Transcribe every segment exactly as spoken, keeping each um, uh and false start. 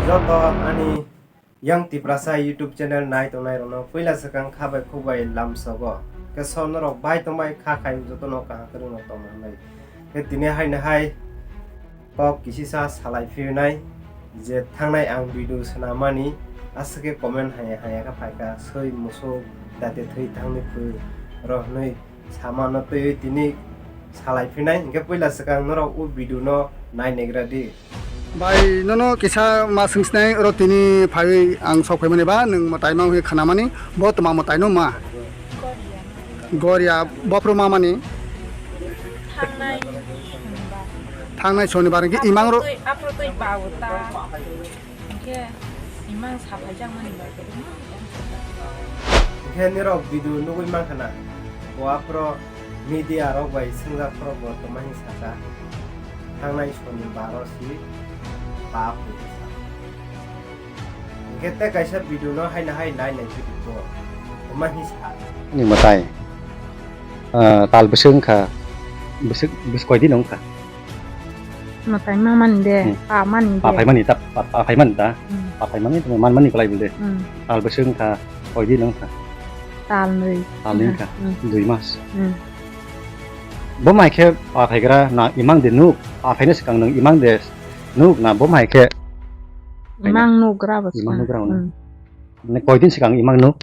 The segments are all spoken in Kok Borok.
Joto ani Yang Tiprasa YouTube channel nai tongnai rokno puila swkang kha bai khuk bai lamsogo. Khe so norok bai tongbai kha khai jotono kaham kwrwngno tongma hwnwi. Khe tini haino hai kok kisisa salai phiyonai je thangnai ang video swnamani aswk khe comment haya haya khe phaikha soi musuk date thwi thangni phuru rok hwnwi samano twiwi tini salai phinai, hinkhe puila swkang norok o video no nai negra di. Bai, nono kisa ma swngsinai oro tini phaiwi ang sok phaimani ba nwng mwtai ma wngwi khanamani, bo twma mwtai no ma? Goria, bophru ma mani? Thangnai sonibar. Thangnai sonibar hinkhe imang ro- Aphro twi, aphro twi pawo ta. Hinkhe imang saphaijakmani bai. Hinkhe nirok video nugwi mankha na, bo aphro media rok bai swngjak phoro bo twma hin saka, thangnai soni baro si pa phuru sa. Hinkhe tei kaisa video no haino hai nai nai video bo twma hin sa. Ni mwtai, ah, tal bwswk wngkha, bwswk, bwswk koi din wngkha? Mwtai ma mani de, hmm, pa mani de. Pa phaimani ta, pa, pa phaimani ta. Hmm. Pa phaimani tamo man mani kwlai bwle. Hmm. Tal bwswk wngkha, koi din wngkha? Tal nwi. Tal nwi wngkha. Hmm. Dui mas. Hmm. Bo mai khe pa phaigra na imang de nuk, pa phaina swkang nwng imang de nuk na bo mai khe? Imang nugra bo. Imang nugra no. Hmm. Mane koi din swkang imang nuk?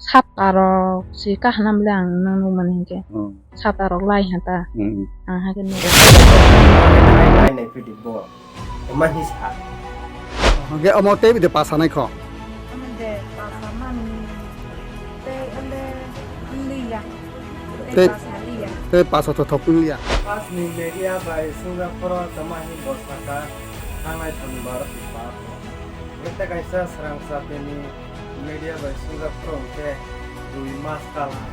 Sapta rok si kahna bwle ang nang nuk mani hinkhe. Hmm. Sapta rok lai ha ta. Hmm. Ang ha khe nuk. Nai nai phidi bo. Oma hi sa. Hinkhe omo tei de pasanai kho. Omo de pasamani. Tei ole liya. Tei, tei pasa liya. Tei pasa to thok liya. Pas ni media bai sungja phoro tama hi bo saka. Thangnai sonibar si pa. Hinkhe kaisa srang sateni media bai swngjak phoro hinkhe dui mas kal ha.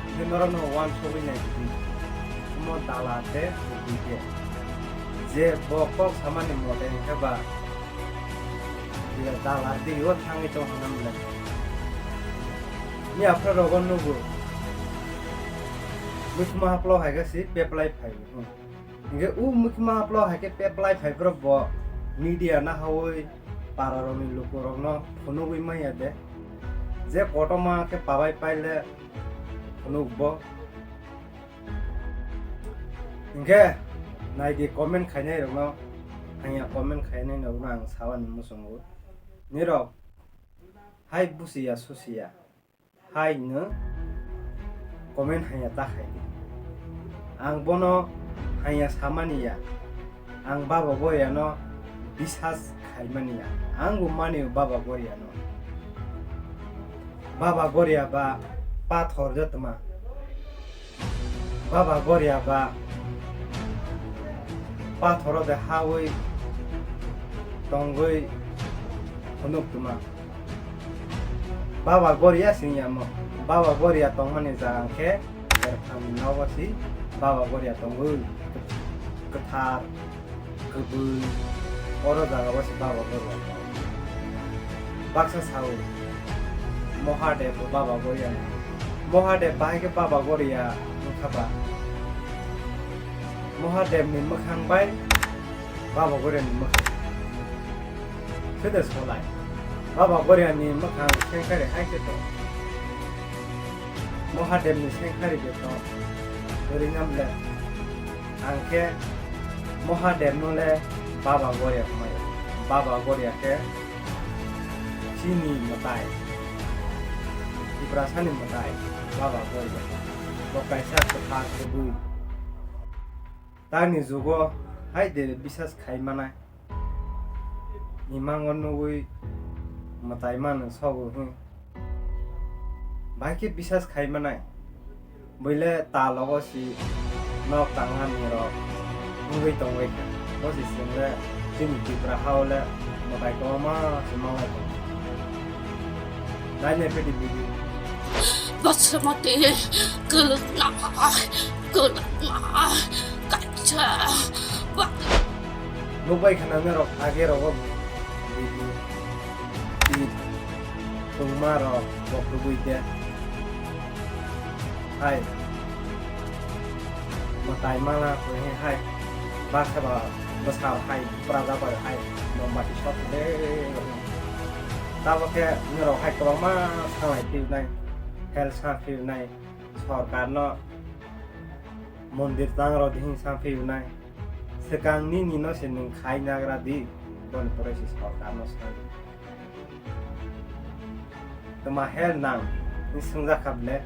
Hinkhe norokno uansugwi nai di. Omo dala de kubui de. Je bo kok samani mote hinkhe ba dala de o thangwi tong hwnna mwnai. Ni aphra rogo nugo. Muchuma haplo hai khe si peplai phai. Hinkhe o muchima haplo hai khe peplai phai borok bo media nahaui para rokni lukurokno phunugui manya de. Je kotorma khe pabai paile phunuk bo. Hinkhe naidi comment khainai rokno, hanya comment khainai rokno ang sawani muchungo. Nirok hai busiya susiya. Hai hwnwi comment hanya ta khai di. Ang bono hanya samani ya. Ang Baba Goriano bisas khaimani ya. Ang bo mani Baba Goriano. Baba Goria ba pathor jotma. Baba Goria ba pathoro de hawi tongwi phunuk tuma. Baba Goria singya mo. Baba Goria tongmani jaga khe Erphang nogo si Baba Goria tongwi kwthar, kwbwi, oro jaga o si Baba Goria tongo. Baksa sao Mohadev bo Baba Goria ni. Mohadev bahai khe Baba Goria wngkha ba. Mohadev ni mwkhang bai Baba Goria ni mwkhang. Sede solai. Baba Goria ni mwkhang sengkhari hai khe to. Mohadev ni sengkhari khe to. Ori nam le. Ang khe Mohadev no le Baba Goria hwnmai. Baba Goria khe chini mwtai. Tiprasa ni mwtai. Baba Goria. Bo kaisa kwthar kwbwi. Tangni jugo hai de bisas khai manai. Imango nugui mwtai mano sogo hwn. Bahai khe bisas khai manai. Buile ta logo si nok tangmani rok wngwi tongwi kha. Bo si chwng le chini Tripura hao le mwtai kwbangma se manlai tongo. Nai nai pedi bidi. Basmati kwlwknai, kwlwknai, kaisa ba- Nukbai khana norok age rogo bidi. Tit tongma rok bo kubui de. Hai. Mwtai mala khe hai. Baksa ba bwsa hai, braja bai hai. Bo Mati sot le. Tabo khe norok hai kwbangma sanglai phiyunai, hel sa phiyunai, sorkarno mondir tang rw di hwn sa phiyunai. Swkang nini no se nwng khai nagra di, boni pore se sorkarno sa. Tma hel nang hwn swngjak kha ble?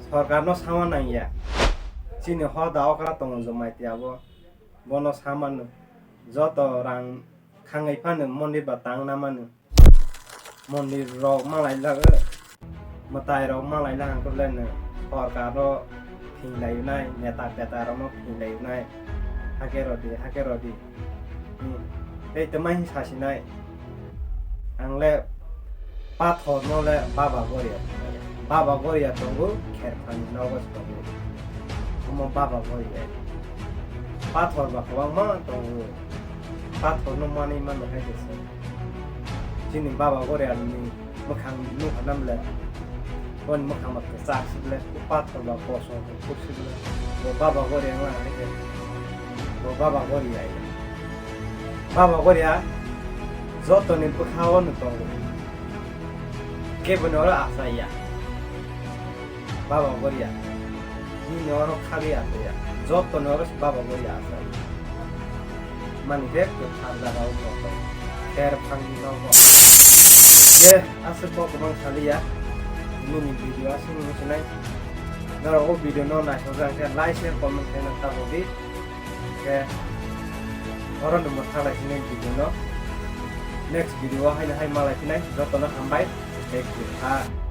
Sorkarno sama nang ya. Chini hoda okra tongo Jamatia bo. Bono samano joto rang thangwi phano mondir ba tang na mano. Mondir rok malai lago, mwtai rok malai lago, hwnkhe belai no sorkar rok phinglai nai, neta peta rok no phinglai nai, hake rodi, hake rodi. Hmm. Tei twmai hwn sasinai, ang le pathor no le Baba Goria, Baba Goria tongo, Kherphani nogo tongo, omo Baba Goria. Pathor ba kwbangma tongo, pathor no manwi mano hai se. Chini Baba Goria ni mwkhang nukha nam le, boni mwkhang ba kwchak si ble, o pathor ba kosom kuphur si ble, bo Baba Goria wng hai se, bo Baba Goria ya. Baba Goria joto ni bwkha o no tongo, kebo ni oro achai ya. Baba Goria, nini oro khagwi achai ya, joto ni oro se Baba Goria achai. Mani khe kwthar jaga o joto, Kherphani nogo. Ye, aswk kok kwbang saliya, nini video aswk nung sinai. Norok o video no naisajak khe like, share, comment khe na tabok di. Khe oro no mwthang lai sinai video no. Next video o haino hai malai phinai, joto no hambai. Thank you.